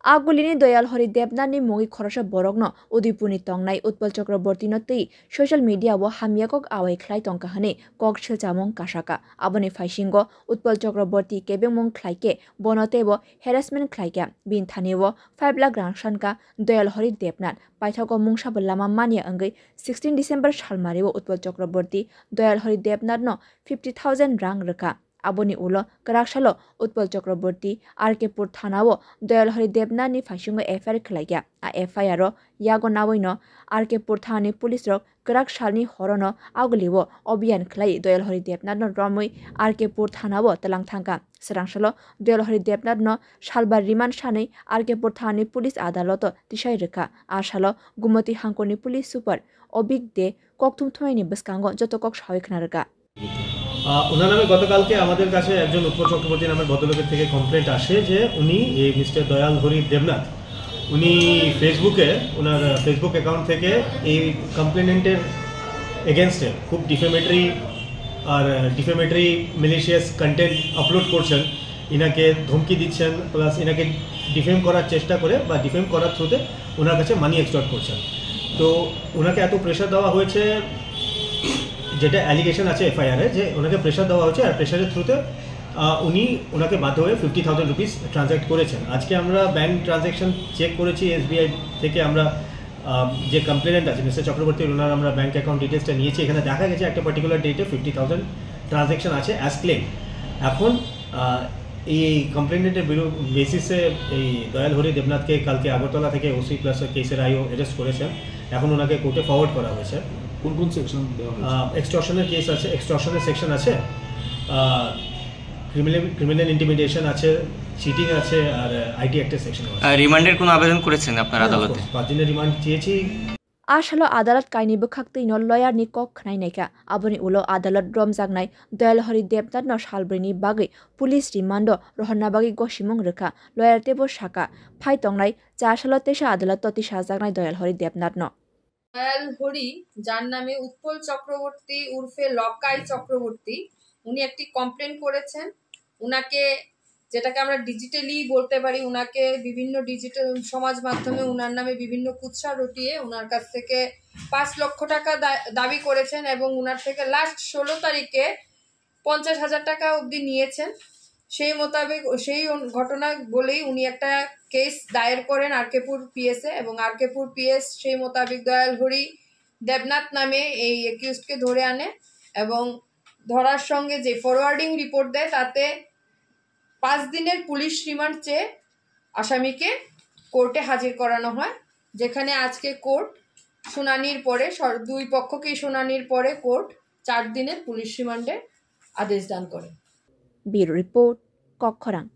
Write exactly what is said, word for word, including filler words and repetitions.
Agulini Doyal Hari Debnath ni mungwi khoroksa borokno Udaipurni tongnai Utpal Chakraborty no twi social media o hamya kok awai khlai tongkha hwnwi kok silchamung kasaka. Aboni phaisingo Utpal Chakraborty kebengmung khlai khe bono teibo harassment khlai kha. Bini thani o five lakh rang sanka Doyal Hari Debnath. Paithago mungsa bo lama manya wngwi sixteen December salmari o Utpal Chakraborty Doyal Hari Debnath no fifty thousand rang rwkha. Aboni ulo kwrak salo Utpal Chakraborty R K Pur thana o Doyal Hari Debnath ni phaisingo F I R khlaikha. A F I R o yago nawi no R K Pur thana ni police rok kwrak salni horo no aguli o obiyan khlai Doyal Hari Debnath no romwi R K Pur thana o twlang thangkha. Swrang salo Doyal Hari Debnath no salbar remand sanwi R K Pur thana ni police adaloto tisai rwkha. A salo Gumoti hangkoni police super Obik De kokthum thumnaini bwskango joto kok sawi khna rwkha. আহ, ওনার নামে গতকালকে আমাদের কাছে একজন উৎপল চক্রবর্তী নামের ভদ্রলোকের থেকে কমপ্লেন্ট আসে যে উনি এই মিস্টার দয়াল হরি দেবনাথ, উনি ফেসবুকে, ওনার ফেসবুক অ্যাকাউন্ট থেকে এই কমপ্লেনেন্টের এগেনস্টে খুব ডিফেমেটরি আর ডিফেমেটরি মেলিশিয়াস কন্টেন্ট আপলোড করছেন, ইনাকে ধমকি দিচ্ছেন, প্লাস ইনাকে ডিফেম করার চেষ্টা করে বা ডিফেম করার থ্রুতে ওনার কাছে মানি এক্সটর্ট করছেন। তো ওনাকে এত প্রেশার দেওয়া হয়েছে, যেটা অ্যালিগেশন আছে এফআইআর এ, যে ওনাকে প্রেশার দেওয়া হয়েছে, আর প্রেশারের থ্রুতে উনি ওনাকে বাধ্য হয়ে ফিফটি থাউজেন্ড রুপিস ট্রানজ্যাক্ট করেছেন। আজকে আমরা ব্যাংক ট্রানজ্যাকশন চেক করেছি এসবিআই থেকে, আমরা আহ, যে কমপ্লেনেন্ট আছে মিস্টার চক্রবর্তী, ওনার আমরা ব্যাংক অ্যাকাউন্ট ডিটেলসটা নিয়েছি। এখানে দেখা গেছে একটা পার্টিকুলার ডেটে ফিফটি থাউজেন্ড ট্রানজ্যাকশন আছে অ্যাজ ক্লেম। এখন আহ, এই কমপ্লেনেন্টের বেসিসে এই দয়াল হরি দেবনাথকে কালকে আগরতলা থেকে ওসি প্লাস কেসের আইও অ্যারেস্ট করেছেন। এখন ওনাকে কোর্টে ফরওয়ার্ড করা হয়েছে। কোন কোন সেকশন দেওয়া হয়েছে? এক্সটর্শনের কেস আছে, এক্সটর্শনের সেকশন আছে, ক্রিমিনাল ক্রিমিনাল ইন্টিমিডেশন আছে, চিটিং আছে, আর আইটি অ্যাক্টের সেকশন আছে। রিমান্ডের কোনো আবেদন করেছেন আপনার আদালতে? পাঁচ দিনের রিমান্ড চেয়েছি। A salo adalat kainwi bwkhak twi no lawyer ni kok khnai naikha. Aboni ulo adalat romjaknai Doyal Hari Debnath no salbrwi ni bagwi police remand o rohorna bagwi gosimung rwkha. Lawyer teibo sakha, phai tongnai cha salo teisa adalat o tisajaknai Doyal Hari Debnath no. Dayal হরি, যার নামে উৎপল চক্রবর্তী উরফে লকাই চক্রবর্তী, উনি একটি কমপ্লেন করেছেন। উনাকে, যেটাকে আমরা ডিজিটালি বলতে পারি, উনাকে বিভিন্ন ডিজিটাল সমাজ মাধ্যমে উনার নামে বিভিন্ন কুৎসা রটিয়ে উনার কাছ থেকে পাঁচ লক্ষ টাকা দা- দাবি করেছেন এবং উনার থেকে লাস্ট ষোলো তারিখে পঞ্চাশ হাজার টাকা অবধি নিয়েছেন। সেই মোতাবেক সেই অন- ঘটনা বলেই উনি একটা কেস দায়ের করেন আরকেপুর পিএস এ, এবং আরকেপুর পিএস সেই মোতাবেক দয়াল হরি দেবনাথ নামে এই অ্যাকিউজডকে ধরে আনে এবং ধরার সঙ্গে যে ফরওয়ার্ডিং রিপোর্ট দেয়, তাতে পাঁচ দিনের পুলিশ রিমান্ড চেয়ে আসামিকে কোর্টে হাজির করানো হয়, যেখানে আজকে কোর্ট শুনানির পরে সর- দুই পক্ষকেই শুনানির পরে কোর্ট চার দিনের পুলিশ রিমান্ডের আদেশ দান করে। Bureau Report, Kokkhorang.